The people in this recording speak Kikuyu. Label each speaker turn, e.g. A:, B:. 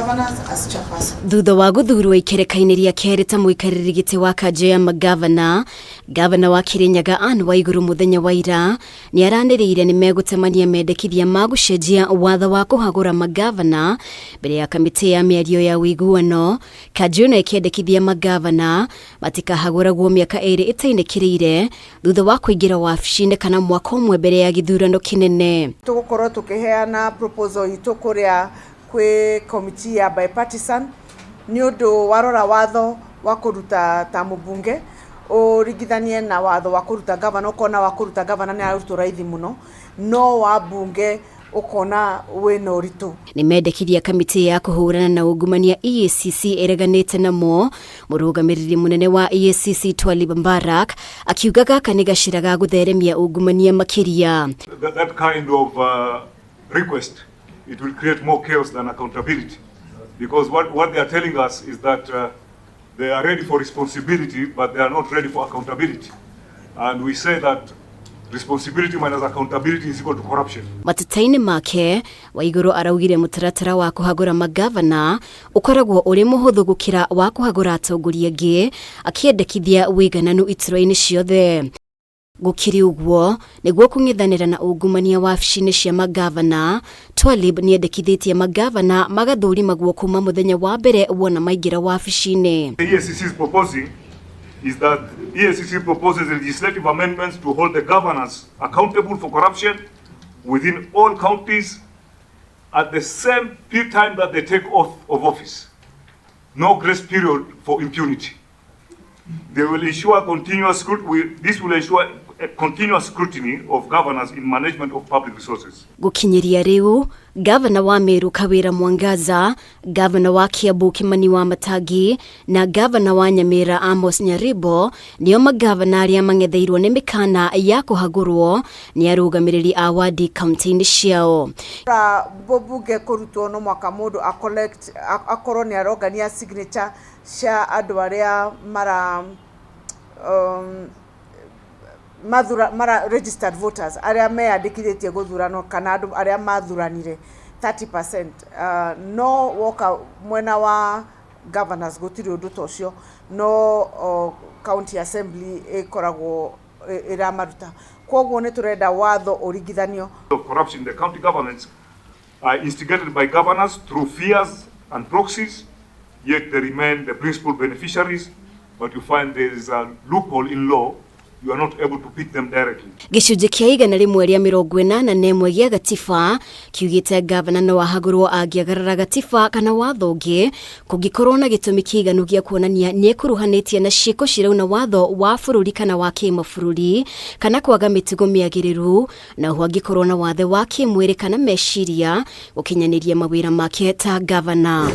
A: Governors as chairperson.
B: Thutha wa gũthurwo ikereka-inĩ rĩa kerĩ ta mũikarĩri gĩtĩ wa kanjũ ya magavana, gavana wa Kirinyaga Anne Waiguru mũthenya wa ira nĩ aranĩrĩire nĩ megũtemania mendekithia ma gũcenjia watho wa kũhagũra magavana mbere ya kamĩtĩ ya mĩario ya ũiguano. Kanjũ ĩno ĩkĩendekithia magavana matikahagũragwo mĩaka 2 ĩtainĩkĩrĩire thutha wa kũingĩra wabici-inĩ kana mwaka ũmwe mbere ya gĩthurano kĩnene.
A: Tũgũkorwo tũkĩheana proposal itũ kũrĩa kwĩ committee ya bipartisan nĩ ũndũ warora watho wa kũruta ta mũbunge ũringithanie na watho wa kũruta gavana, ũkona wa kũruta gavana nĩ ararutwo raithi mũno, no wa bunge ũkona wĩna ũritũ.
B: Nĩ mendekithia kamĩtĩ ya kũhũrana na ungumania EACC ĩreganĩte namo. Mũrũgamĩrĩri mũnene wa EACC Twalib Mbarak akiuga gaka nĩ gacĩra ga gũtheremia ungumania makĩria.
C: That kind of request, it will create more chaos than accountability, because what they are telling us is that they are ready for responsibility, but they are not ready for accountability. And we say that responsibility minus accountability is equal to corruption.
B: Mateta-inĩ make, Waiguru araugire mũtaratara wa kũhagũra magavana ũkoragwo ũrĩ mũhũthũ gũkĩra wa kũhagũra atongoria angĩ, akĩendekithia wĩigananu iturwa-inĩ ciothe. Gũkĩrĩ ũguo, nĩguo kũng'ethanĩra na ungumania wabici-inĩ cia magavana, Twalib nĩendekithĩtie magavana magathũrimagwo kuma mũthenya wa mbere wona maingĩra wabici-inĩ.
C: The EACC is proposing is that EACC proposes legislative amendments to hold the governors accountable for corruption within all counties at the same time that they take oath of office. No grace period for impunity. They will ensure continuous scrutiny. This will ensure a continuous scrutiny of governors in management of public resources.
B: Gũkinyĩria rĩu, gavana wa Meru Kawira Mwangaza, gavana wa Kiambu Kimani Wamatangi na gavana wa Nyamira Amos Nyaribo nĩo magavana arĩa mang'etheirwo nĩ mĩkana ya kũhagũrwo nĩ arũgamĩrĩri a wadi kaunti-inĩ ciao.
A: Bunge kũrutwo no mwaka mũndũ a collect akorwo nĩ arongania signature cia andũ arĩa mara mathura mara registered voters arĩa meyandĩkithĩtie gũthurano kana andũ arĩa mathuranire 30%. No woka mwena wa governors gũtirĩ ũndũ ta ũcio, no county assembly ĩkoragwo ĩramaruta, koguo nĩ tũrenda watho ũringithanio.
C: Of corruption in the county governments are instigated by governors through fears and proxies, yet they remain the principal beneficiaries, but you find there is a loophole in law, you are not able to pick them directly.
B: Gĩcunjĩ kĩa 181 gĩa gatiba kiugĩte gavana no ahagũrwo angĩagarara gatiba kana watho ũngĩ kũngĩkorwo na gĩtũmi kĩiganu gĩa kuonania nĩ ekuruhanĩtie na ciĩko cirauna watho wa bũrũri kana wa kĩmabũrũri kana kwaga mĩtugo mĩagĩrĩru, na oho angĩkorwo na wathe wa kĩmwĩrĩ kana meciria gũkinyanĩria mawĩra make ta gavana.